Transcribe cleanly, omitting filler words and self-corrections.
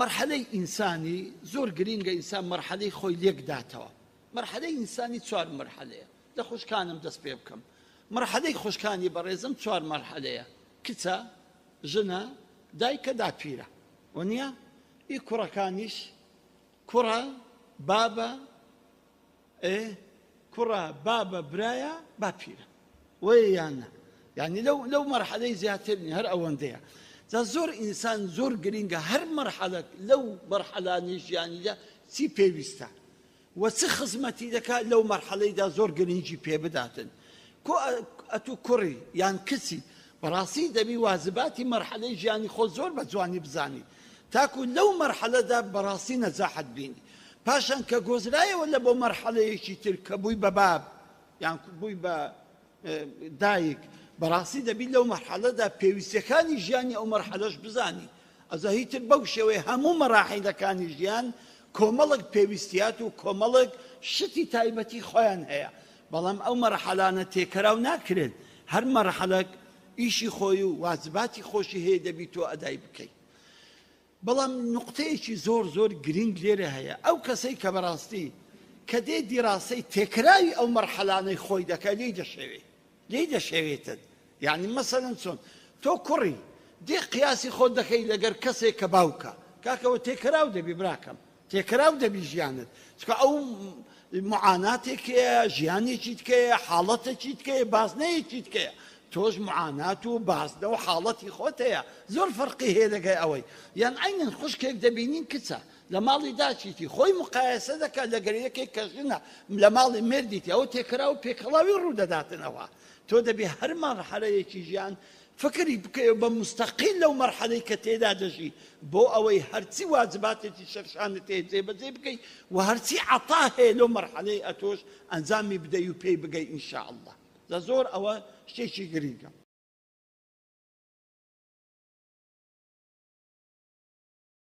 مەرحەلەی ئینسانی زۆر گرینگە ئینسان مەرحەلەی خۆی لێک داتەوە مەرحەلەی ئینسانی چوار مەرحەلەیە لە خوشکانم دەست پێ بکەم مەرحەلەی خوشکانی بەڕێزم چوار مەرحەلەیە کچە ژنە دایکە داپیرە وەنیە ئی کوڕەکانیش کوڕە بابە ئێ کوڕە بابە برایە باپیرە وەیە یان نا یانی لەو لەو مەرحەلەی زیاتر نیە هەر ئەوەندەیە جا زۆر ئینسان زۆر گرینگە هەر مەرحەلەک لەو مەرحەلانەی ژیانیدا چی پێویستە و چ خزمەتی دەکات لەو مەرحەلەیدا زۆر گرنگی پێ بداتن کۆ ئەتوو کوڕی یان کچی بەڕاستی دەبی وازباتی مەرحەلەی ژیانی خۆت زۆر بە جوانی بزانی تاکو لەو مەرحەلەدا بەڕاستی نەجاحت بینی پاشان کە گۆزرایەوە لە بۆ مەرحەلەیەکی تر کە بووی بە باب یان بووی بە دایک بەڕاستی دەبی لەو مەرحەلەدا پێویستیەکانی ژیانی ئەو مەرحەلەش بزانی ئەجا هیتر بەو شێوەیە هەموو مەراحیلەکانی ژیان کۆمەڵک پێویستیات و کۆمەڵک شتی تایبەتی خۆیان هەیە بەڵام ئەو مەرحەلانە تێکەراو ناکرێن هەر مەرحەلەک ئیشی خۆی و واجباتی خۆشی هەیە دەبی تۆ ئەدای بکەی. بەڵام نوقتەیەکی زۆر زۆر گرینگ لێرە هەیە، ئەو کەسەی کە بەڕاستی کە دێ دیراسەی تێکراوی ئەو مەرحەلانەی خۆی دەکا لێی دەشێوێ، لێی دەشێوێتن. یانی مەسەلەن چۆن تۆ کوڕی دێ قیاسی خۆت دەکەی لەگەر کەسێک کە باوکە، کاکە ئەوە تێکراو دەبی براکەم، تێکراو دەبی ژیانت، چونکە ئەو معاناتێک هەیە، ژیانێکی تکەیە، حاڵەتێکی تکەیە، بازنەیەکی تکەیە، تۆش معانات و بازنە و حاڵەتی خۆت هەیە، زۆر فەرقی هەیە لەگەل ئەوەی، یان عەینەن خوشکێک دەبینین کچە لە ماڵی داکیتی خۆی مقایەسە دەکات لەگەل یەکێک کە ژنە لە ماڵی مێردیتی، ئەوە تێکراو و پێکەڵاوی ڕوودەداتنەوە، تۆ دەبێ هەر مەرحەلەیەکی ژیان فکری بکەی و بە موستەقیل لەو مەرحەلەی کە تێدا دەژی بۆ ئەوەی هەرچی واجباتێکی سەرشانت هەیە جێبەجێی بکەی و هەرچی عەتا هەیە لەو مەرحەلەی ئەتۆش ئەنجامی بدەی و پێی بگەی ان شاء اللە جا زۆر ئەوە شتێکی گرینگە.